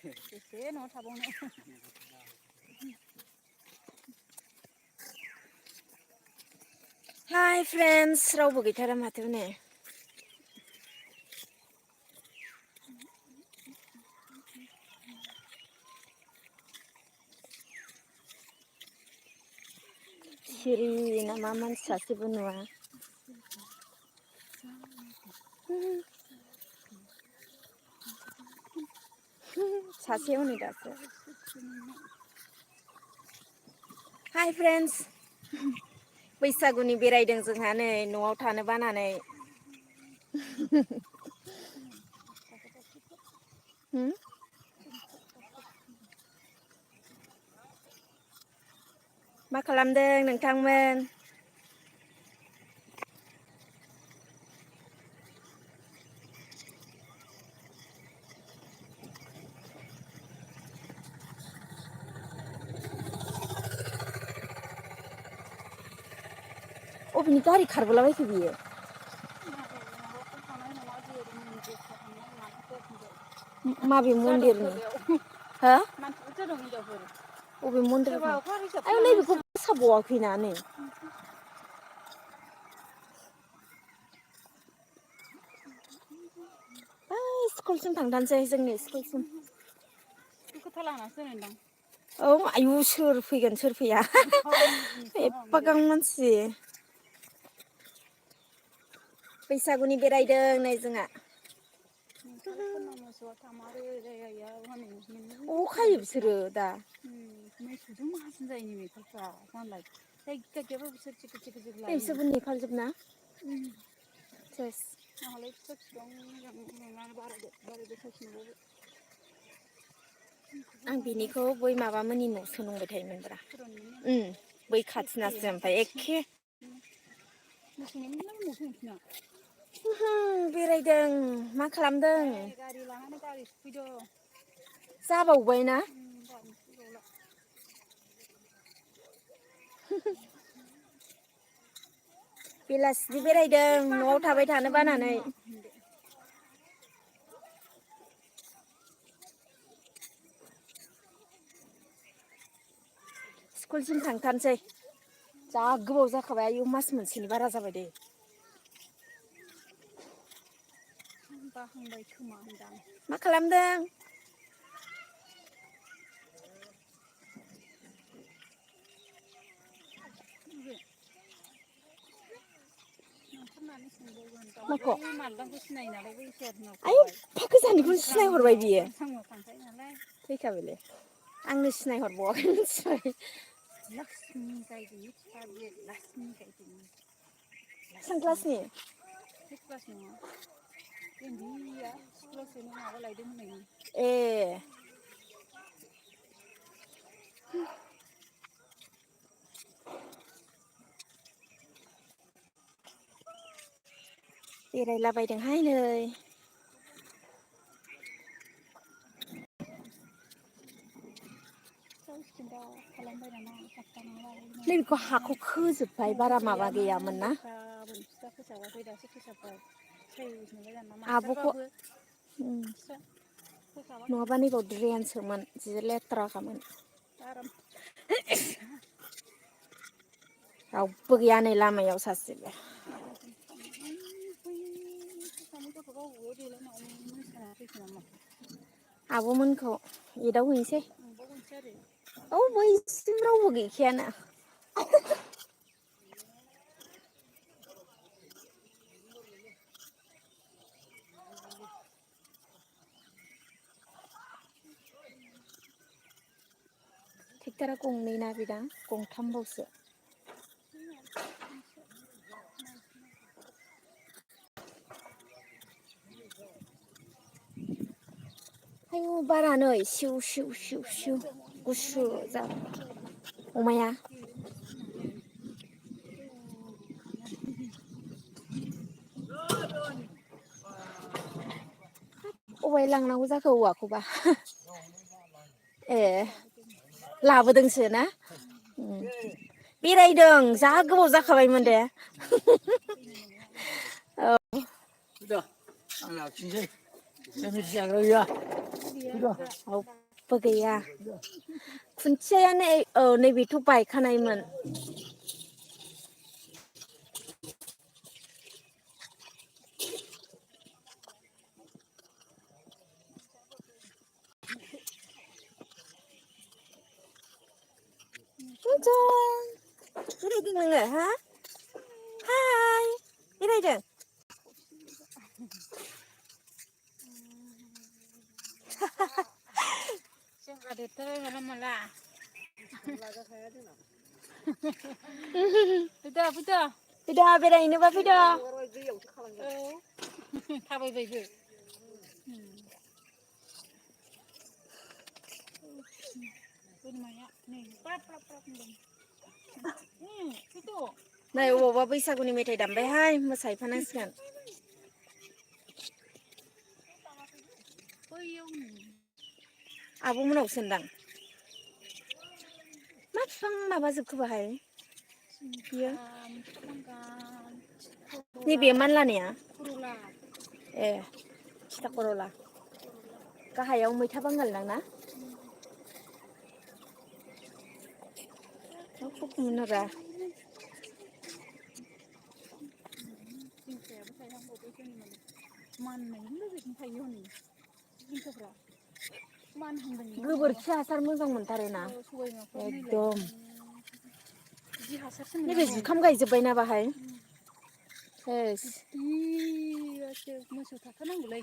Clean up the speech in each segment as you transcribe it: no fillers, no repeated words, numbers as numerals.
बेसे न'आव थाबावनो हाय फ्रेन्ड्स रावबो गैथारा माथो ने सिरि नामा मानसि सासेबो नुआ सासे हनै दासो हाय फ्रेन्ड्स बैसागुनि बेरायदों जोंहा नै न'आव थानो बानानै मा खालामदों नोंथांमोन अबेनि गारि खारबोलाबायखो बियो माबे मन्दिरनि हो अबे मन्दिर आयौ नैबेखौ फोसाबबावाखैना नै स्कुलसिम थांथारसै जोंनि स्कुलसिम औ आयु सोर फैगोन सोर फैया एफागां मानसि बैसागुनि बेरायदों नै जोंहा अबाव खायो बिसोरो दा मैसोजों माहाजोन जायोनो मेथाइफ्रा मालाय जायगा गैयाबाबो बिसोर बिसोरबो नेखाजोबना सेस आं बिनिखौ बै माबामोननि न'सो नंबाय थायोमोनब्रा बै खाथिनासो ओमफ्राय एखे बेरायदों मा खालामदों गारि लानानै गारि सफैदों जाबावबाय ना बेलासिनि बेरायदों न'आव थाबाय थानो बानानै स्कुलसिम थांथारसै जा गोबाव जाखाबाय आयु मास मोनसेनि बारा जाबाय दे मा खालामदों माखौ आयु एफा गोजाननिखौनो सिनायहरबाय बियो थैखाबायलै आंनो सिनायहरबावाखै मिथिबाय बेसेबां क्लासनि ए बेरायलाबायदोंहाय नै नैबेखौ हाखौ खोजोबबाय बारा माबा गैयामोन ना आब'खौ नङाबा नैबाव ड्रेनसोमोन जि लेथ्राखामोन रावबो गैया नै लामायाव सासेबो आब'मोनखौ एदावहैनोसै औ बैसिम रावबो गैखायाना ट्रेक्ट'रा गंनै ना बिदां गंथामबावसो आयु बारा नै सिउ सिउ सिउ सिउ गुसु जाबाय अमाया अबाय लांनांगौ जाखो औवाखौबा ए लाबोदोंसो ना बेरायदों जा गोबाव जाखाबायमोन दे आं लाखिनोसै मिथि जाग्रा गैया रावबो गैया खुन्थियायानो औ नैबेथ' बायखानायमोन बेरायदों नोङो हा हाय बेरायदों जोंहा देरथारबाय माला फैदा बेरायहैनोबा फैदा थाबायबायबो बोरमाया नै ब्राब ब्राब ब्राब होनदों नै अबावबा बैसागुनि मेथाइ दामबायहाय मोसाहैफानांसिगोन बैयाव आब' मोनावसो दां मा बिफां माबाजोबखो बाहाय बियो नैबे मानलानाया ए थिथा खर'ला गाहायाव मैथा बांगाल दां ना रा जिंखायाबो थायहांबावबाय जोंनि माने माननायजों लोगोसेनो थायो हनै जिंखाफ्रा मानहांदों माबा गोबोरखि हासार मोजां मोनथारोना सबायबिमाफ्राबो नायलाय एकदम बिदि हासारसो नैबे मोननांगौ जुखाम गायजोब्बायना बाहाय सेस बिदिसो मोसौ थाथारनांगौलै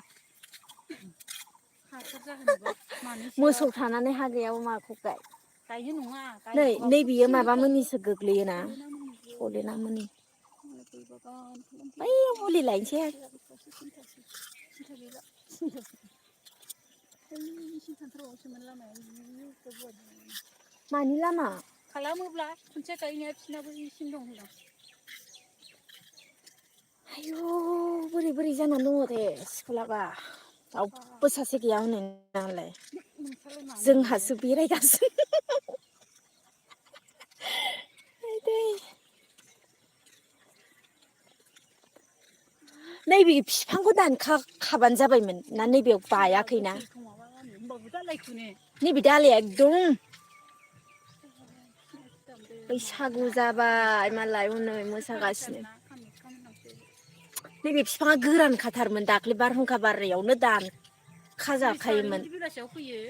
हासार जाहोनोबा मानैसोआ मोसौ थानानै हा गैयाबा माखौ गाय गायनो नङा नै गायबाबोथ' बियो खिलिबाय थायो माबामोननिसो गोग्लैयोना सलेना मोननिसो सलेना मोननि गय बागान बैयाव खालामफैबाय मुलि लायनोसै सिन्था गैला बैसिम थांथारबावसोमोन लामाया जि गुवार मानि लामा खालामोब्ला खुन्थिया गायनाया बिसिनाबो इसिम दं होनदां आयौ बोरै बोरै जानानै दङ दे स्कुलाबा रावबो सासे गैया हनै नालाय नोंस्रालाय मानो गैया जोंहासो बेरायगासिनो आयदै नैबे बिफांखौ दानखाखाबानो जाबायमोन ना नैबेयाव बायाखैना होमबाबो दालायखौनो नैबे दालाया एकदम बैसागु जाबाय मालाय हनै मोसागासिनो नैबे बिफाङा गोरान खाथारमोन दाख्लै बारहुंखा बारनायावनो दानखाजाखायोमोन बिदि बेलासियाव फैयो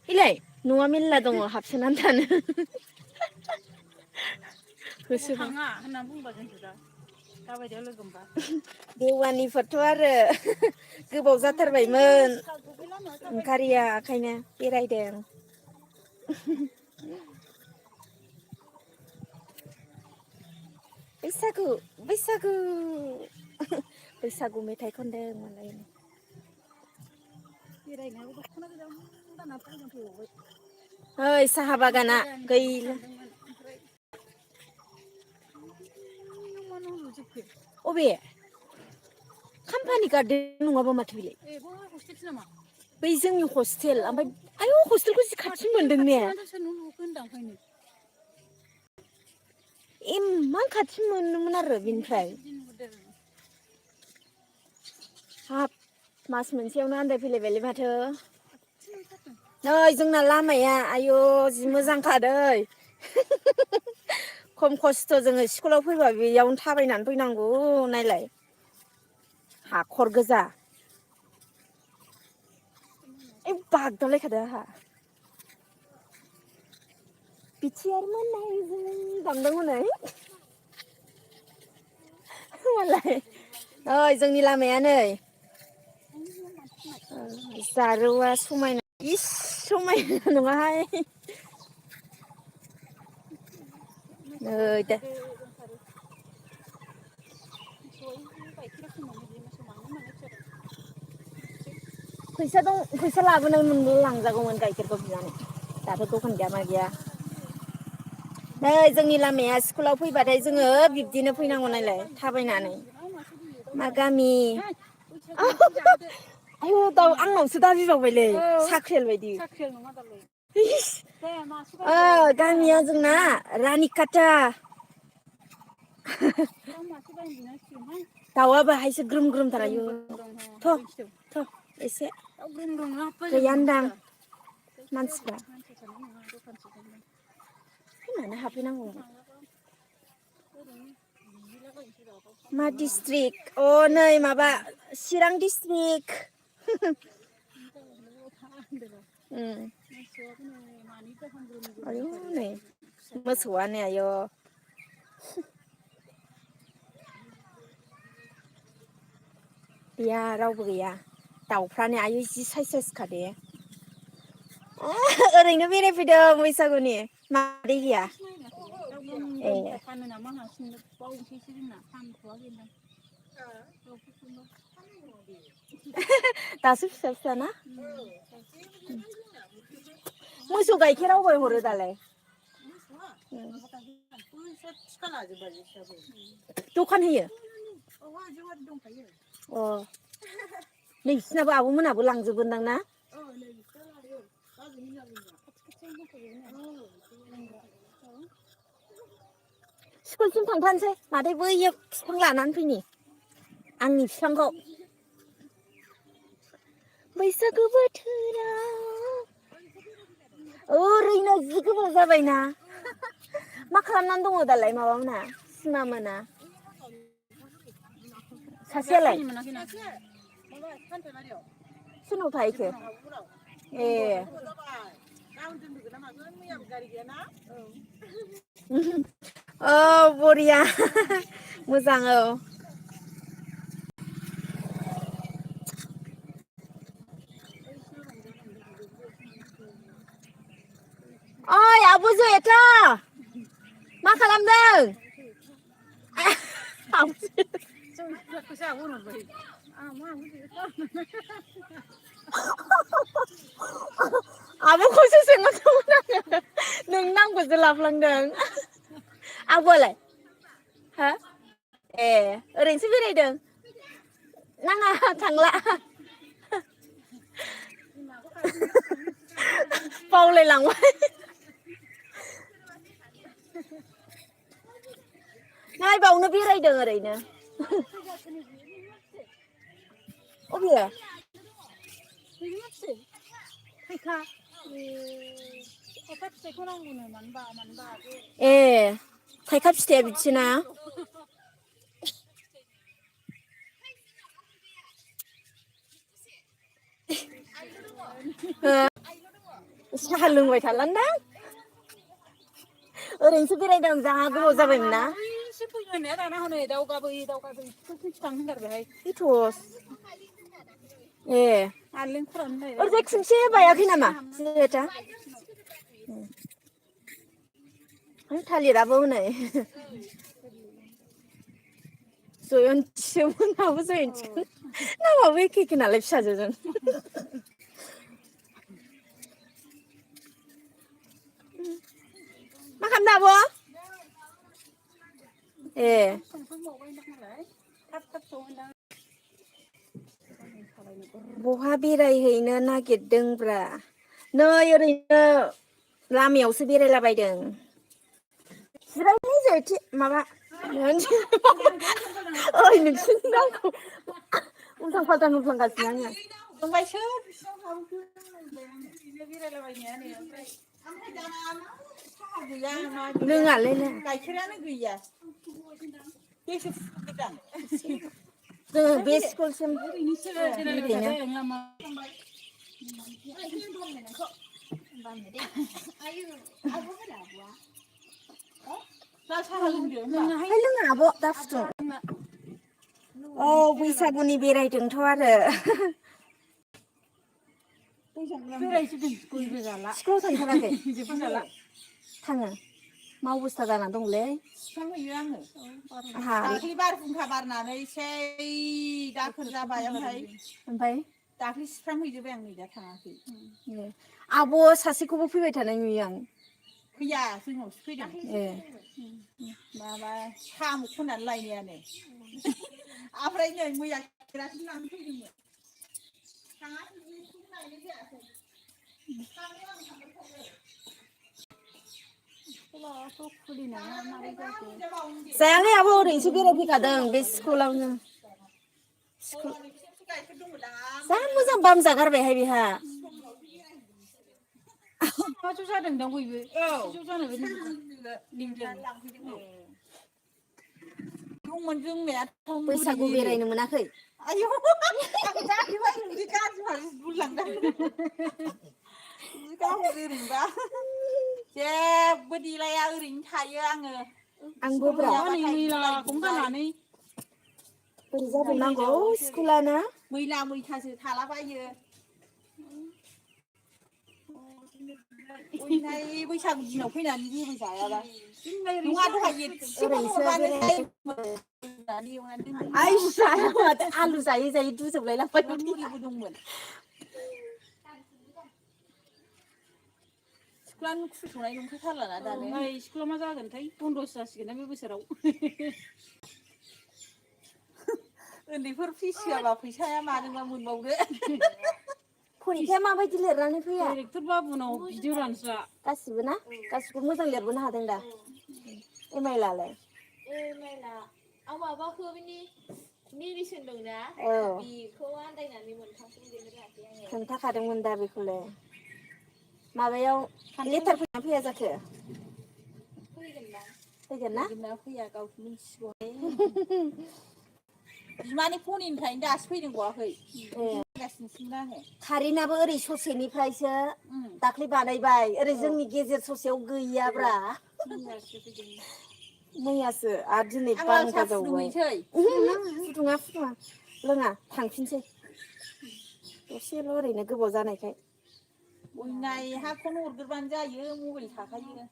इलाय न'आ मेरला दङ हाबसोनानै थानो अबाव होसोबा थाङा होननानै बुंबा जोंखौ दाबायदियाव लोगो मोनबा देवानिफोरथ' आरो गोबाव जाथारबायमोन ओंखारिया ओंखायनो बेरायदों बैसागु बैसागु बैसागु मेथाइ खनदों मालाय बेरायनायाबो दख'ना गोदान गानना फैबावबाय ओइ साहा बागाना बेरायनो गैला सानदोंमोन ओमफ्राय मा न' लुजोबखो अबे खाम्फानि गार्देन नङाबा माथो बेलाय ए बै हस्टेलसो नामा बै जोंनि हस्टेल ओमफ्राय आयौ हस्टेलखौ जि खाथि मोनदों ने सोर न' लुखो होनदां ओंखायनो इमान खाथि मोनोमोन आरो बेनिफ्राय बिदि नुहुरदों हाब मास मोनसेयावनो आन्दाय फैलायबायलै माथो खाथि मोनथारदों नै जोंना लामाया आयु जि मोजांखादै खम खस्थ' जोङो स्कुलाव फैबा बेयावनो थाबायनानै फैनांगौ नायलाय हाखर गोजा ओइ बागदावलायखादों आंहा बिथियार मोननायजों दामदों हनै मालाय ओइ जोंनि लामाया नै जारौआ समायना इस समायना नङाहाय नै दा फैसा दं फैसा लाबोनो मोनबा लांजागौमोन गाइखेरखौ बिनानै दाथ' दखान गैया मा गैया नै जोंनि लामाया स्कुलाव फैबाथाय जोङो बिब्दिनो फैनांगौ नायलाय थाबायनानै मा गामि आयु दाउ आंनावसो दाबिबावबायलै साख्रियाल बायदि साख्रियाल नङा दालाय इस दे मासे बायदो बायना गामिया जोंना लांफैदोहाय रानिखाता दाउ मासे बायना बिनांसिगोनहाय दाउआ बाहायसो ग्रोम ग्रोमथार आयु ग्रोम ग्रोम दं थ' हाबहैनोसै थ' एसे गैयानदां मानसिफ्रा मानो हाबफैनांगौ मा डिस्ट्रिक्ट अ नै माबा चिरां डिस्ट्रिक्ट आयौ नै मोसौआ नै आयौ गैया रावबो गैया दाउफ्रानो आयु जि साइस साइस खादे ओरैनो बेरायफैदों बैसागुनि मादै गैया ए दासो फिसा फिसाना मोसौ गाइखेर अबाय हरो दालाय दखान होयो अ नोंसिनाबो आब'मोनाबो लांजोबगोनदां ना स्कुलसिम थांफानोसै मादै बैयो बिफां लानानै फैनि आंनि बिफांखौ बैसागु बोथोराव ओरैनो जि गोबाव जाबायना मा खालामनानै दङ दालाय माबा मोना सिमा मोना सासेयालाय सोरनाव थाहैखो ए औ बरिया मोजां औ ओइ आब' जयाथा मा खालामदों आब'खौसो सोंहरदोंमोन आङो नोंनि नामखौसो लाफ्लांदों आब'आलाय हा ए ओरैनोसो बेरायदों नाङा थांला बावलायलांबाय नै बावनो बेरायदों ओरैनो अबे ए थाइखा फिथाइया बिदिसोना साहा लोंबाय थालांदां ओरैनोसो बेरायदों जा गोबाव जाबायमोन ना ए ओरैजाय खुनसे बायाखै नामा जेथा थालिराबो हनै जयन्तिसोमोन जयन्ति नामाबो एखे एखे नालाय फिसाजोजों मा खालामदों आब' ए बहा बेरायहैनो नागिरदोंब्रा नै ओरैनो लामायावसो बेरायलाबायदों जिरायनि जयथि माबा ओइ नोंसोरनि नामखौ उल्थां फाल्थां होफ्लांगासिनो आङो लोङालै गाइखेरानो गैया जोङो बे स्कुलसिम लोङा आब' दा फुदुं औ बैसागुनि बेरायदोंथ' आरो स्कुलाव थांथाराखै थाङो मा अबस्था जाना दंलै सुस्रांहैयो आङो दाख्लि बारहुंखा बारनानै सेै दाखोर जाबाय ओमफ्राय दाख्लि सुस्रांहैजोबबाय आं नै दा थाङाखै आब' सासेखौबो फैबाय थानाय नुयो आं फैया जोंनावसो फैदों ए माबा साम' खननानै लायनायानो ओमफ्राय नै मैया केरासिन लांनो फैदोंमोन जायालै आब' ओरैनोसो बेरायफैखादों बे स्कुलावनो जा मोजां बाम जागारबायहाय बेहा मा ज' जादों दां बयबो ज' जानायबो लिंदों दंमोन जोंनाया बैसागु बेरायनो मोनाखै आयौ आं जाखैबाय उदै गाज्रि फारसे बुलांदों उदै गाज्रि ओरैनोबा जेबो देलाया ओरैनो थायो आङो आंबो ब्रा मैलाखौनो गाननानै बोरै जाबावनांगौ स्कुलानो मैला मैथासो थालाबायो ओमफ्राय बैसागु दिनाव फैनानै जेबो जायाबा नङा दहाय एसे ओरैसो फनहरबानो बेराय आइसा माथो आलु जायै जायै दुजोबलाय लांबाय मुलिबो दंमोन स्कुलानो खुलिथ'नाय नंखाथारलाना दानो स्कुला मा जागोनथाय बन्द'सो जासिगोन ना बे बोसोराव उन्दैफोर फिस होआबा फैसाया माजोंबा मोनबावनो फरिखाया माबायदि लिरनानै फैया डाइरेक्टर बाबुनाव बिदों रानस्रा गासिबो ना गासिबो मोजां लिरबोनो हादों दा एमाइलाय आं माबाखौ बिनि मेडिसिन दंना बेखौ आन्दायनानै मोनथामखौ लिरनो रोङाखै आङो खोन्थाखादोंमोन दा बेखौलाय माबायाव लेटार फैना फैया जाखो फैगोन ना फैया गावसो मिथिसिगौ बिमानि फननिफ्रायनो दासो फैदों बावाखै गासिनोसिमना आङो कारेन्टआबो ओरै ससेनिफ्रायसो दाख्लै बानायबाय ओरै जोंनि गेजेर ससेयाव गैयाब्रा मैयासो आरो दिनै बारहुंखा जावबाय फुदुङा लोङा थांफिनसै दसेल' ओरैनो गोबाव जानायखाय अयनाय हा फन हरग्रोबानो जायो मबाइल थाखायो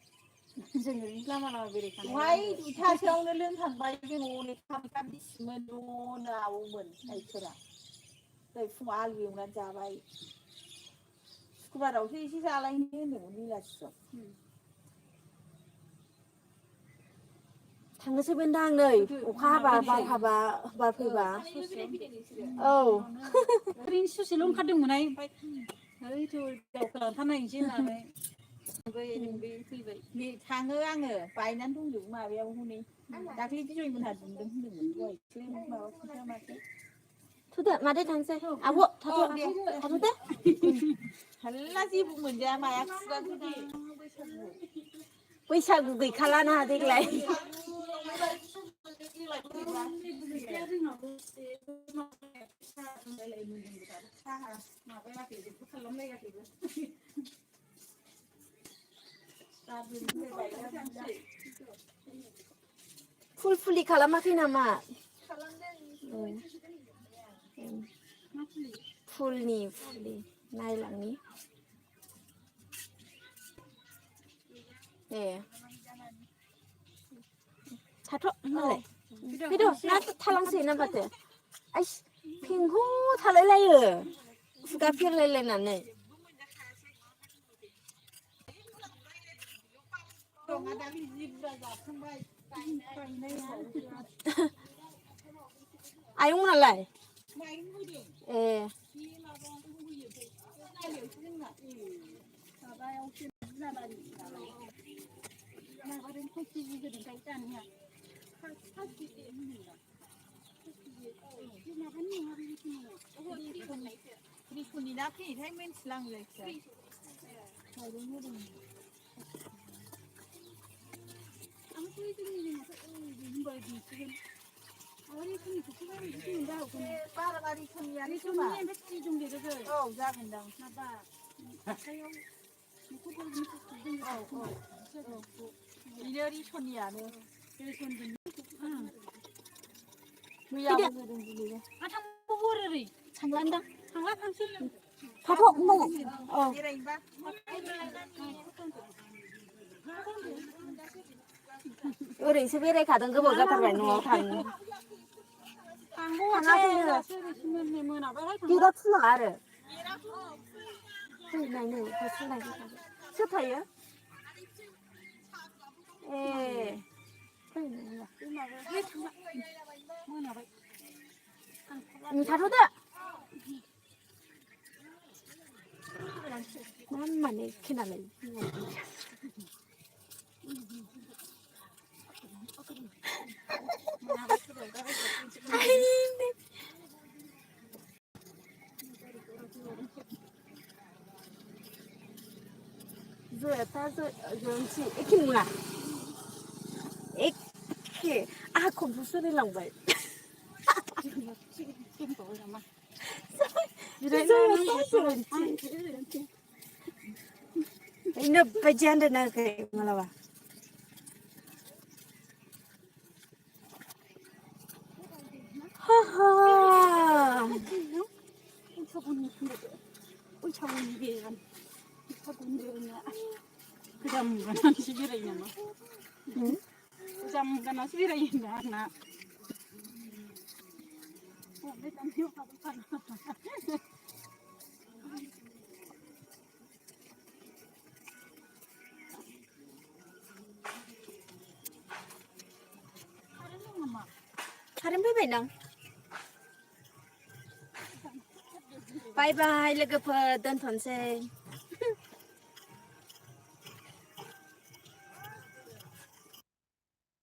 जों ओरैनो लामा बेरायखानाय दहाय दुइथासोआवनो लोंखांबाय जों हनै थाम बिसिमोन ज' नावोमोन गाइखेरा दहाय फुङाव आलु एवनानै जाबाय सुक्रुबारावसो एसे जालायनो होन्दोंमोन बेलासियाव थांनोसैमोनदां नै अखा हाबा बार हाबा बार फैबा औ ओरैनो ससेल' ओंखारदोंमोनहाय ओमफ्राय ओइथ' दावखो लांथारनायनोसै होननानै फैबाय थाङो आङो बायनानै दंजोबो माबायाव हनै दाख्लै बिजय मोनहा दुमदों होन्दोंमोन दहायसो माबा खिन्थाया माथो थुदो मादै थांसै आब' थाथ' दे थाल्ला जेबो मोनजाया माया खुगा गुदि बैसागु गैखालाना देग्लाय फुल फुलि खालामाखै नामा फुलनि नायलांनि ए थाथ' होनबालाय फैद' ना थालांसै ना माथो आइस फेंहु थालाय लायो खुगा फेरलायलायनानै आयंमोनालाय ए रिसुनि ना फैयोथाय मिन्थिला आं जायखिया औ जागोनदां माबा बिनो रिसनियानो मैयाबो होदों दिनैबो थांबावो ओरै थांलांदां थांला थांसै थाथ' होनबालाय औ बेरायनोबा ओरैसो बेरायखादों गोबाव जाथारबाय न'आव थाङो गेटआ खुला आरो नायनो सोर थायो ए थाथ'दो मा माने खोनालाय जोंसि एखे नङा एखे आहा खनफु सोलायलांबाय बेनो बायदि आन्दाय नाङाखै मालाबा हा हा कारेन्ट फैबायदां बाय बाय लोगोफोर दोनथ'नोसै